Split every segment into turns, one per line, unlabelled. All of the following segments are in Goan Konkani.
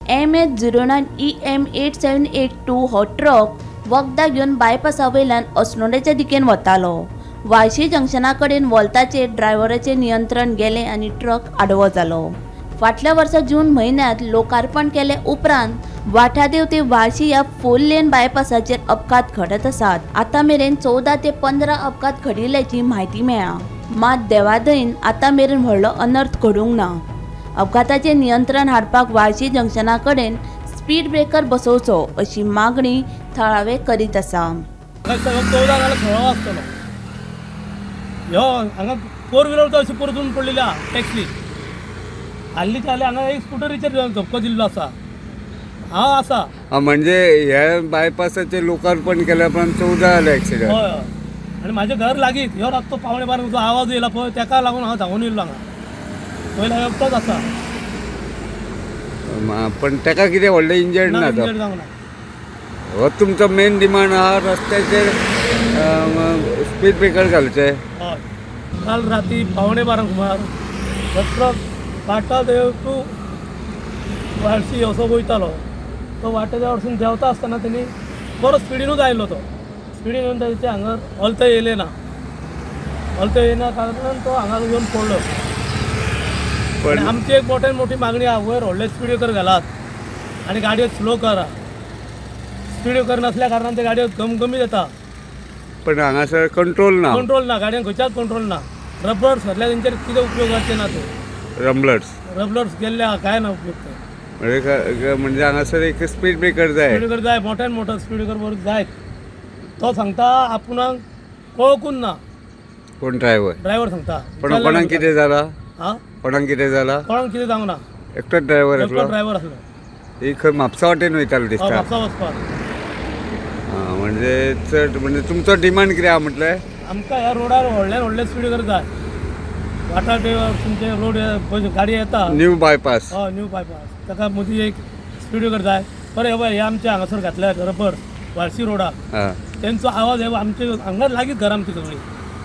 MH 09 EM 8782 हो ट्रक वखदां घेवन बायपासा वयल्यान अस्नोडेच्या दिकेन वतालो. वाळशी जंक्शना कडेन वोल्ताचेर ड्रायव्हराचें नियंत्रण गेलें आनी ट्रक आडवो जालो. फाटल्या वर्सा जून म्हयन्यांत लोकार्पण केले उपरांत वाठादेव ते वाळशी ह्या 4 लेन बायपासाचेर अपघात घडत आसात. आतां मेरेन 14 ते 15 अपघात घडिल्ल्याची म्हायती मेळ्ळा. मात देवादयेन आतां मेरेन व्हडलो अनर्थ घडूंक ना. अपघाताचें नियंत्रण हाडपाक वाळशी जंक्शना कडेन स्पीड ब्रेकर बसोवचो अशी मागणी थळावे करीत आसा.
14 जाल्यार 16 आसतलो. ह्यो हांगा 4 व्हिलर तर अशी परतून पडलेली आहा टॅक्सी. हाल्ली जाल्यार हांगा एक स्कुटरीचेर धपको दिल्लो आसा. हांव आसा
म्हणजे हे बायपासाचें लोकार्पण केल्या उपरांत 14 जाले एक्सिडंट.
हय हय, आनी म्हाजें घर लागींच. ह्यो रातचो 11:45 जो आवाज येयला पळय तेका लागून हांव धांवून येयलो हांगा. पयलो एकटोच आसा.
पण तेका कितें व्हडलें इंजर्ड ना?
इंजर्ड जावंक ना.
हो तुमचो मेन डिमांड आहा रस्त्याचेर स्पीड ब्रेकर घालचे.
हय, काल राती 11:45 सुमार हो ट्रक वाठादेव टू वाळशी असो वयतालो. तो वाठादेवा वडसून देंवता आसतना तेणी बरो स्पिडीनूच आयलो. तो स्पिडीन येवन तेच्या हांगा ऑल्त येयलें ना. ऑल्त येयना कारणान तो हांगा येवन पडलो. पण आमची एक मोठ्यान मोठी मागणी आहा, वयर व्हडले स्पीड ब्रेकर घालात आनी गाडयो स्लो करा. स्पीड ब्रेकर नासल्या कारणान ते गाडयो घमघमीत येता.
पण हांगासर कंट्रोल ना.
कंट्रोल ना, गाडयांक खंयच्याच कंट्रोल ना. रबर्स घातल्या तेंचेर कितें उपयोग जावचे ना. ते रम्बलर्स गेल्ले आहा, काय ना उपयोग ते.
म्हणजे हांगासर एक स्पीड ब्रेकर जाय.
स्पीड ब्रेकर जाय, मोठ्यान मोठो स्पीड ब्रेकर बरोबर जाय. तो सांगता आपणाक कळकून ना.
कोण ड्रायव्हर?
ड्रायव्हर सांगता.
पण कोणाक कितें जाला?
हां,
कोणाक कितें जाला?
कोणाक कितें जावंक ना.
एकटोच ड्रायव्हर आसलो.
एकटो ड्रायव्हर आसलो.
ही खंय म्हापसा वाटेन वयतालो दिसता.
म्हापसा वचपाक.
आं, म्हणजे चड म्हणजे तुमचो डिमांड कितें आहा म्हटलें?
आमकां ह्या रोडार व्हडल्यान व्हडले स्पीड ब्रेकर जाय. वाठादेव तुमचे रोड गाडी येता
न्यू बायपास.
हय, न्यू बायपास ताका मदीं एक स्पीड ब्रेकर जाय. बरें, हे पळय हे आमच्या हांगासर घातल्या रबर वाळशी रोडाक तेंचो आवाज हे आमचे हांगा लागींच घर आमची सगळी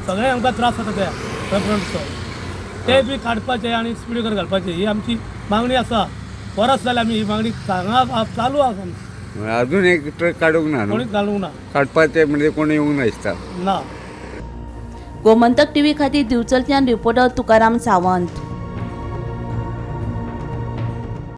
सगळ्यांक आमकां त्रास जाता त्या रबरचो. ते बी काडपाचे आनी स्पीड ब्रेकर घालपाचे ही आमची मागणी आसा. वरस जालें आमी ही मागणी हांगा चालू आसा.
अजून एक ट्रक काडूंक ना,
कोणीच घालूंक ना.
काडपाचे म्हणजे कोणी येवंक ना दिसता
ना.
गोमंतक टीव्ही खातीर दिवचलच्यान रिपोर्टर तुकाराम सावंत.